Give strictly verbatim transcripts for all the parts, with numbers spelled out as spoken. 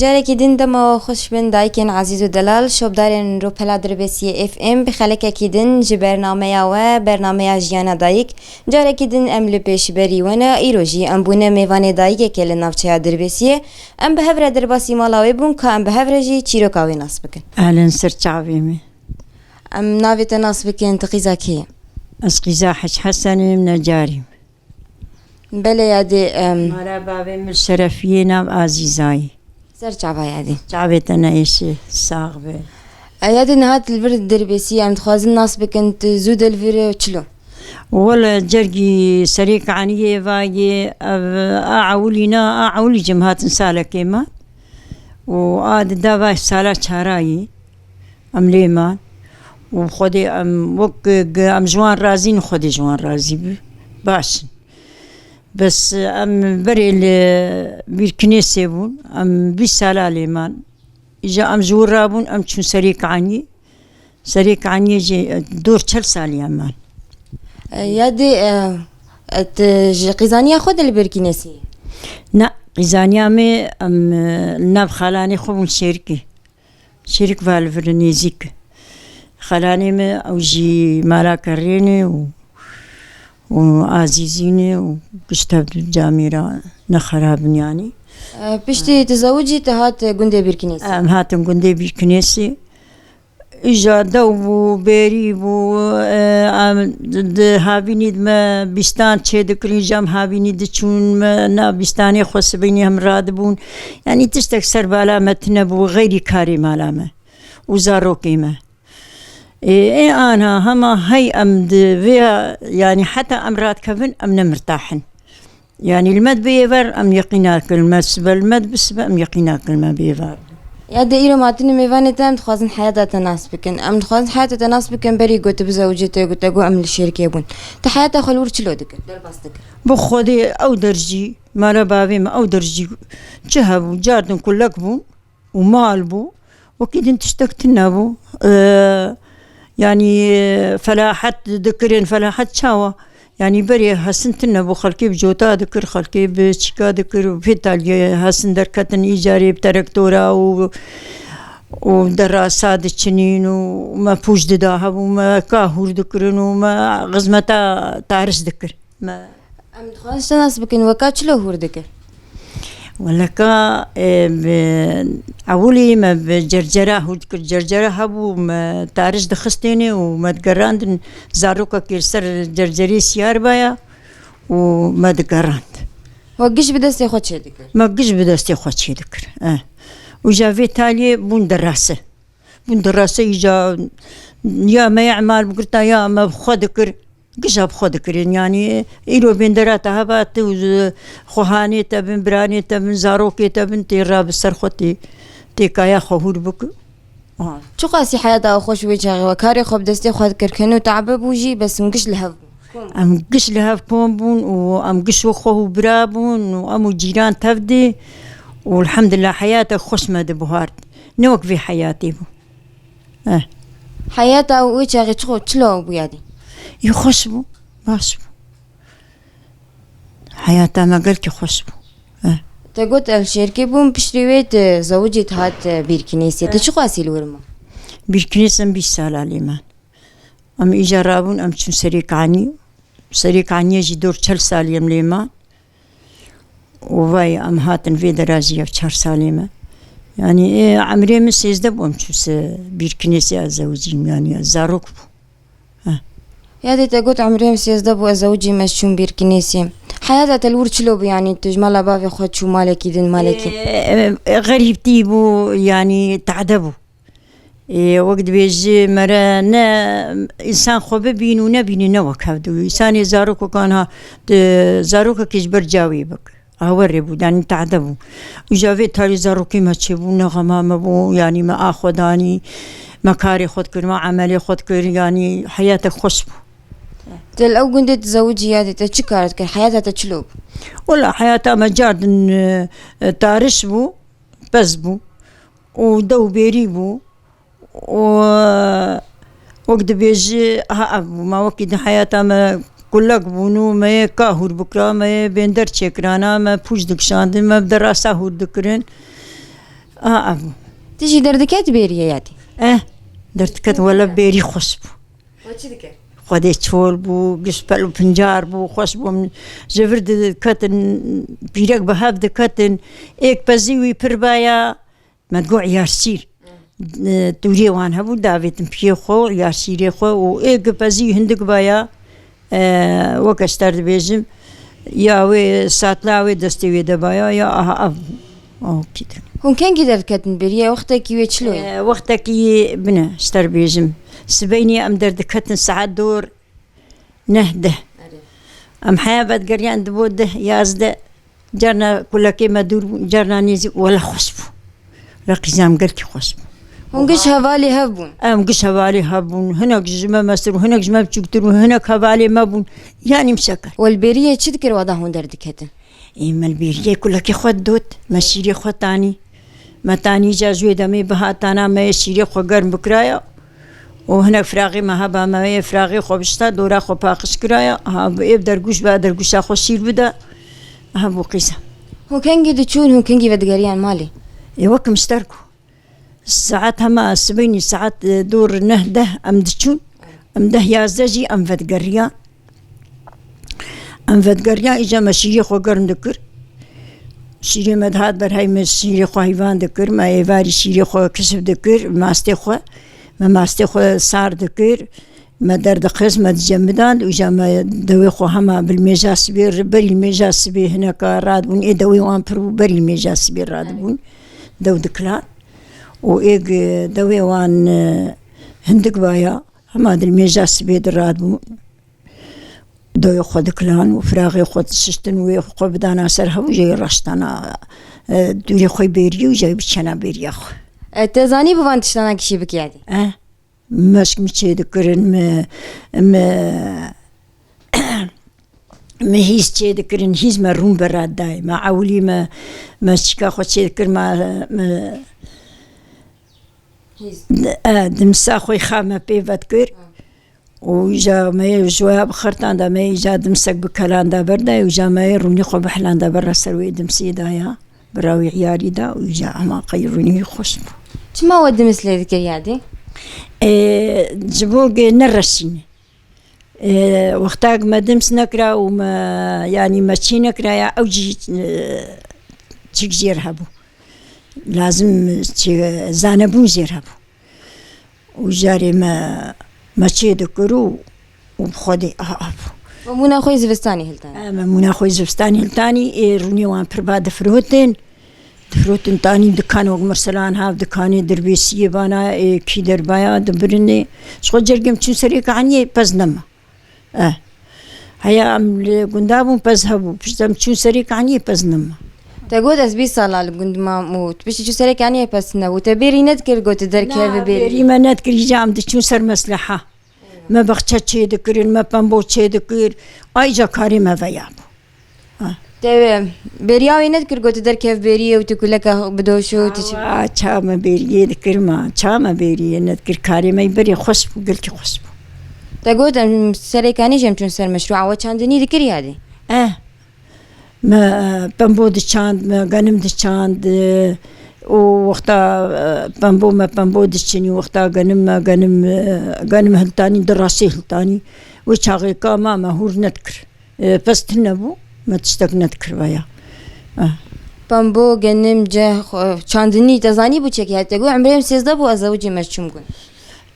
Carekî din dema we xweş bin dayikên ezîz û delal, şopdarên Rûpela Dirbêsiyê F M, bi xelekekî din ji bernameya we, bernameya Jiyana Dayik. Carekî din em li pêşberî we ne, îro jî em bûne mêvanê dayikekê li navçeya Dirbêsiyê. Em bi hev re derbasî mala wê bûn, ka em bi hev re jî çîroka wê nas bikin. Ehlen ser çavê me. Em navê te nas bikin, tu qîza kê yî? Ez qîza Hec Hesen im, necarî. Belê yadê, em, Mala bavê min Şerefiyê, nav Azîzayî. Ser çava yadê. Çavê te neêşe, sax be. E, yadê niha tu li vir Dirbêsiyê, em dixwazin nas bikin, tu zû de li vir çilo? Wele cergî Serê Kaniyê vayê, ev, a ewilî na, a ewilî cem hatin salekê me. Û a di da vay sala çarayî. Em lê man. Û Xwedê em wek, em ji wan razî ne, Xwedê ji wan razî bi. Baş in. Bes em berê li Bîrkinêsê bûn. Em bîst sala lê man. Îja em ji wir rabûn, em çûn Serê Kaniyê. Serê Kaniyê jî, e, dor çel salî em man. E, yadê, e, e, tu ji qîzaniya xwe de li Bîrkinêsê yî? Na, qîzaniya me, em, e, li nav xalanê xwe bûn Şêrikê. Şêrik va li vir nêzîk. Xalanê me ew jî mala kerrê ne û, û Azîzî ne û gişt hev du camêra ne xerab in yanî. E, piştî tu zewicî, tu hat gundê Bîrkinêsê? Em hatin gundê Bîrkinêsê. Îja dew bû, bêrî bû, e, em di havînî de me bîstan çêdikirin, îja em havînî diçûn, me na bîstanê xwe sibînî hem radibûn. Yanî tiştek ser bala me tune bû, xeyrî karê mala me û zarokê me. Ê, ê ana hema hey em di vê, yanî heta em radikevin, em ne mirtah in. Yanî li me dibê êvar, em yeqîn nakin, li me sibe, li me dibe sibe, em yeqîn nakin, me bê êvar. Ya de îro ma tune mêvanê te, em dixwazin heyata te nas bikin. Em dixwazin heyata te nas bikin, berî ku tu bizewicî te got, te got em li Şêrikê bûn. Tu heyata xwe li wir çilo dikir, derbas dikir? Bi Xwedê ew der jî, mala bavê min ew der jî çi hebû, cardin kulek bûn. û mal bû. Wekî din tiştek tune bû. Ee, yanî, e, felahet dikirin, felahet çawa? Yanî berê hesin tune bû, xelkê bi cota dikir, xelkê bi çîka dikir, vê taliyê hesin derketin, îcarê bi terektora û, û derasa diçinîn û me pûç dida hebû, me ka hûr dikirin û me xizmeta tariş dikir. Me Em dixwazin şenas bikin, weka çilo hûr dikir? Wele ka, e, bi ewilî me bi cercera hûr dikir. Cercera hebû, me tarij dixistêne û me digerandin, zarokekê li ser cercerê siyar baya û me digerand. We giş bi destê xwe çê dikir? Me giş bi destê xwe çê dikir, e. Û ja vê taliyê bûn derase. Bûn derase îca ya me ya emal bigirta ya me bi xwe dikir. Gija bi xwe dikirin. Yanî îro bêndera te heba tu û xwehanê te bin, biranê te bin, zarokê te bin, tê ra bi ser xwe tê, tê kaya xwe hûr bik. Ha. Çiqasî heyata xweş wê çaxê we? Karê xwe bi destê xwe dikir, ken û tabe bû jî, bes hûn giş li hev bûn. Em giş li hev kom bûn û em giş wek xwe û bira bûn û em û cîran tev dê û elhamdulillah heyata xweş me dibihart. Ne wek vê heyatê bû. Eh. Heyata wê çaxê çi xwe, çilo bû yadî? Yê xweş bû, baş bû. Heyata me gelkî xweş bû. Eh. Te got, ez Şêrkê bûm, piştî wê tu zewicî, tu hat, e, Bîrkinêsê. Tu çiqasî li wir ma? Bîrkinês em bîst sala lê man. Em îca rabûn, em çûn Serê Kanî. Serê Kaniyê jî dor çel salî em lê man. Û vay em hatin vê dera jî ev çar salê me. Yanî, ê, emrê min sêzdeh bû, em çû se Bîrkinêsê ez zewicîm, yanî ez zarok bû. Heh. Ya dê te got emrê min sêzdeh bû, ez zewicîm, ez çûm Bîrkinêsê. Heyata te li wir çilo bû, yanî tu ji mala bavê xwe çû malekî din, malekî? Ê, ê, ê, xerîbtî bû, yanî tade bû. Ê, wek dibêjî, mere ne însan xwe bibîn û nebînî ne wek hevdû. Însanê zarokokan ha, di, zarokekî ji ber cawê bik. Awerê bû, danî tade bû. Û ja vê talî zarokê me çêbû, ne xema me bû, yanî me a xwe danî, me karê xwe dikir, me emelê xwe dikir, yanî heyatek xweş bû. Tu li ew gundê dizewicî ya dê te çi kar dikir? Heyata te çilo bû? Wela heyata me cardin, e, e, tariş bû. Pez bû û dew bêrî bû û, e, wek dibêjî, ha, ev bû. Ma wekî di heyata me kulek bûn û me yê ka hûr bikira, me yê bênder çêkirana, me pûç dikişandin, me bi derasa hûr dikirin. A, a bû. Tu jî derdiket bêriyê yadî? Eh, derdiket wele bêrî xweş bû. We çi dikir? Xwedê çol bû, giş pel û pincar bû, xweş bû. Min ji vir diketin, pîrek bi hev diketin. Êk pezî wî pir baya, me digot iyar şîr. E, tûrê wan hebû, davêtin piyê xwe, iyar şîrê xwe û êk pezî hindik baya, e, weke ji te re dibêjim, ya wê satla wê destê wê de baya, ya aha ev. Oh, kî dir. Hûn kengî derdiketin bêriyê? Wextekî wê çilo ye? E, wextekî bine, ji te re bêjim. Sibeynî em derdiketin saet dor neh deh. Erê. Em heya vedgeriyan dibo deh, yazdeh. Carna kulekê me dûr bûn, carna nêzîk, wele xweş bû. Wele qîza em gelkî xweş bû. Hûn giş hevalê hev bûn? Em giş hevalê hev bûn. Hinek ji me mestir bûn, hinek ji me biçûktir bûn, hinek hevalê me bûn. Yanî em şeker. We li bêriyê çi dikir wada hûn derdiketin? Ê, me li bêriyê kulekê xwe didot, me şîrê xwe tanî. Me tanî ca ji wê demê bihatana, me yê şîrê xwe germ bikiraya û hinek firaxê me heba, me yê firaxê xwe bişta, dora xwe paqij kiraya. Ha, bi êv dergûş be, dergûşa xwe şîr bide. Ha, bû qîza. Hûn kengî diçûn, hûn kengî vedigeriyan malê? Ê, wekim ji te re got. Saet hema sibênî saet, e, dor neh deh em diçûn. Em deh yazdeh jî em vedigeriyan. Em vedigeriyan, îca me şîrê xwe germ dikir. Şîrê me dihat ber hey, me şîrê xwe heyvan dikir, me êvarî şîrê xwe kişif dikir, mastê xwe, me mastê xwe sar dikir, me derdixist, me dicemidan, îca me dewê xwe hema bi li mêja sibê, berî li mêja sibê hineka radibûn, ê dewê wan pir bû, berî li mêja sibê radibûn, dew dikilan. Û êk dewê wan, e, hindik baya, hema di li mêja sibê diradibûn. Doyê xwe dikilan û firaxê xwe dişiştin, wê xwe bidana ser hev û jê reştana, e, dûrê xwe bêriyê û jê biçena bêriya xwe. E, te zanî bi van tiştana kişî bikî yadî? E, meşk mi çê dikirin, mi, mi, mi hîz çê dikirin, hîz me rûn bera dayê. Me ewilî me, me çîka xwe çê dikir, me, me Hîz. E, dimsa xwe xa me pê vedikir. Ha. Û îja me yê ji waya bi xertan da, me yê îja dimsek bi kelan da ber da, îja me yê rûnî xwe bi helan da ber ra ser wê dimsê da ya. Bira wî îyarî da, û îja hema qey rûnî wî xweş bû. Çima we dimis lê dikir yadî? E, ji bo ge nereşîne. E, wextak me dims nekira û me, yanî me çê nekira ya, ew jî, e, çik jêr hebû. Lazim çi zanebûn jêr hebû. Û carê me, me çê dikir û, û bi Xwedê a, a bû. Memûna xwe yê zivistanê hiltanî? E, memûna xwe yê zivistanê hiltanî, ê rûnê wan pir ba difirotin. Difirotin tanî dikan wek mesela niha dikanê Dirbêsiyê bana, ê, kî derbaya, dibirinê. Ji xwe cergê em çûn serê kaniyê pez nema. Eh. Heya em li gunda bûn, pez hebû. Pişt em çûn serê kaniyê, pez nema. Te got, ez bîst sala li gund mam û tu piştî çû serê kaniyê, pez nebû. Te bêrî nedikir, got, tu derkevî bêrî? Bêrî me nedikir, îca em diçûn ser mesleha. Me bexçe çê dikirin, me pembo çê dikir. Ay îca karê me veya bû. Ha. Te bêriya wê nedikir, got, tu derkev bêriyê û tu kuleka bidoşo û tu çi? Awa, ça me bêriyê dikir ma, ça me bêriyê nedikir, karê me berê xweş bû, gelkî xweş bû. Te got, em serê kanî jî em çûn ser meşrûa, we çandinî dikir yadî? Eh, me, e, pembo diçand, me genim diçand, e, û wexta, e, pembo me pembo diçinî, wexta genim me genim, e, genim hiltanî, di rastî hiltanî. Wê çaxê ka ma me hûr nedikir. E, pez tune bû, me tiştek nedikir veya. E. Pembo, genim, ceh, xwe, çandinî, te zanî bû çekî, te got, emrê em sêzdeh bû, ez zewicî me çûm gun.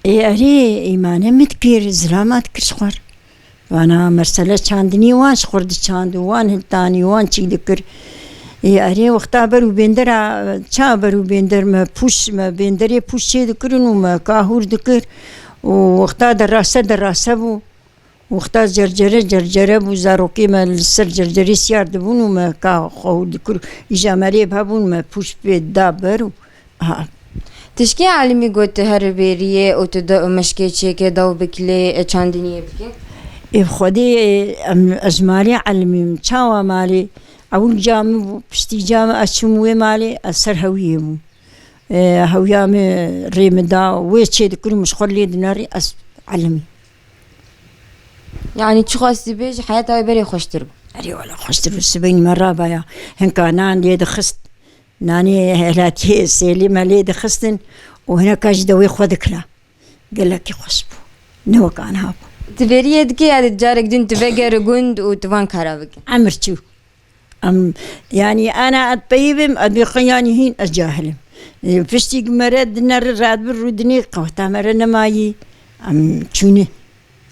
Ê, erê, îmane min dikir, zilama dikir ji xwe re. Vana mesele çandinî wan ji xwe re diçand û wan hiltanî, wan çî dikir. Ê, erê, wexta ber û bêndera, ça ber û bênder me pûş, me bênderê pûş çê dikirin û me ka hûr dikir û wexta derase derase bû. Wexta cercere cercere bû, zarokê me li ser cercerê siyar dibûn û me ka xwe hûr dikir. Îja me lê hebûn, me pûş pê da ber û ha. Tişkê Elimî got, tu here bêriyê û tu de, meşkê çêke, daw bikilê, e, çandiniyê bike? Ê, bi Xwedê, e, em, ez ji malê Elimîm, çawa malê? Ewil ca min bû, piştî ca min ez çûm wê malê, ez ser hewiyê bûm. E, hewiya min rê min da, wê çê dikirim, ji xwe lê dinerî, ez Elimî. Yanî çi xwestî bêjî, heyata wê berê xweştir bû? Erê wela xweştir bû, sibênî me rabaya, hinka nan lê dixist. Nanê helatiyê sêlî me lê dixistin û hineka jî dewê xwe dikira. Gelekî xweş bû. Ne wek aniha bû. Ti bêriyê dikê ya dê carek din tu vegere gund û tu van kara bike? Emir çû. Em, yanî ana et peyî bim, et bê xwe yanî hîn ez cahil im. E, piştî ku mere dine re radbir rûdinê qeweta mere nemayî. Em çûne.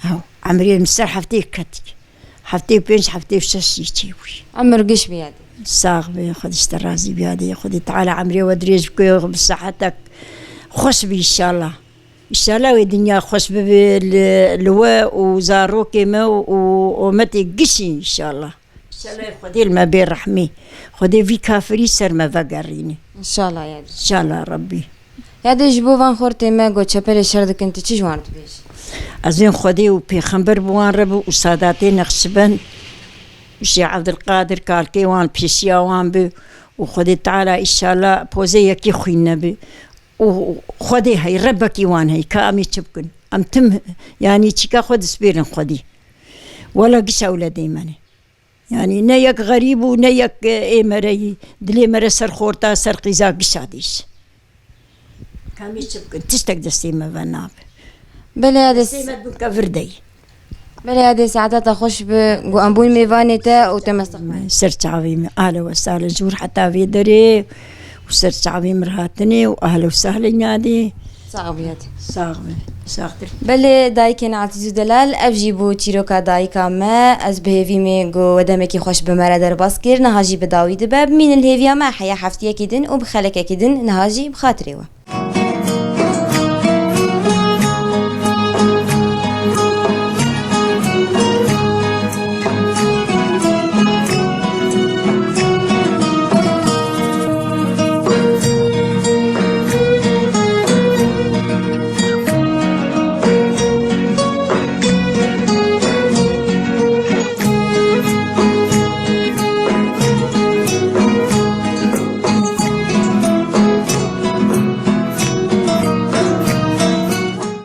Ew, emrê min ser heftê ketik. Heftê pênc, heftê şeş jî çêbûyî. Emir giş biyadê. Sax be, Xwedê ji te razî biyadê. Xwedê Teala emrê we dirêj bike, bi sihetek xweş bî înşallah. Înşallah wê dinya xweş bibe li, li we û zarokê me û, û ometê gişî înşallah. Înşallah Xwedê li me bê rehmî. Xwedê vî kafirî ser me vegerîne. Înşallah ya dê. Înşallah Rebbî. Ya dê ji bo van xortê me ku çepelê şer dikin, tu çi ji wan dibêjî? Ez ên Xwedê û Pêxember bi wan re bi û Sadatê Neqşibend û Şêx Evdilqadir kalkê wan pêşiya wan bi û Xwedê Teala înşallah pozê yekî xwîn nebi û Xwedê hey, Rebbekî wan hey, ka em ê çi bikin? Em tim, yanî çîka xwe dispêrin Xwedî. Wela gişa ewledê me ne. Yanî ne yek xerîb û ne yek, e, ê mere yî. Dilê mere ser xorta, ser qîza gişa dîş. Ka em ê çi bikin? Tiştek destê me ve nabe. Belê ya dê. Destê me bin kevir de yî. Belê ya dê, saeta te xweş bi, ku em bûn mêvanê te û te me stexmand. Ser çavê me. Ahlen we sahlen ji wir heta vê derê û ser çavê min hatinê û ahlen we sahlen ya dê. Sax bî ya dê. Sax be. Saxtir. Belê dayikên ezîz û delal, ev jî bû çîroka dayika me. Ez bi hêvî me ku we demekî xweş bi me re derbas kir. Niha jî bi dawî dibe. Bimînin li hêviya me heya heftiyekî din û bi xelekekî din. Niha jî bi xatirê we.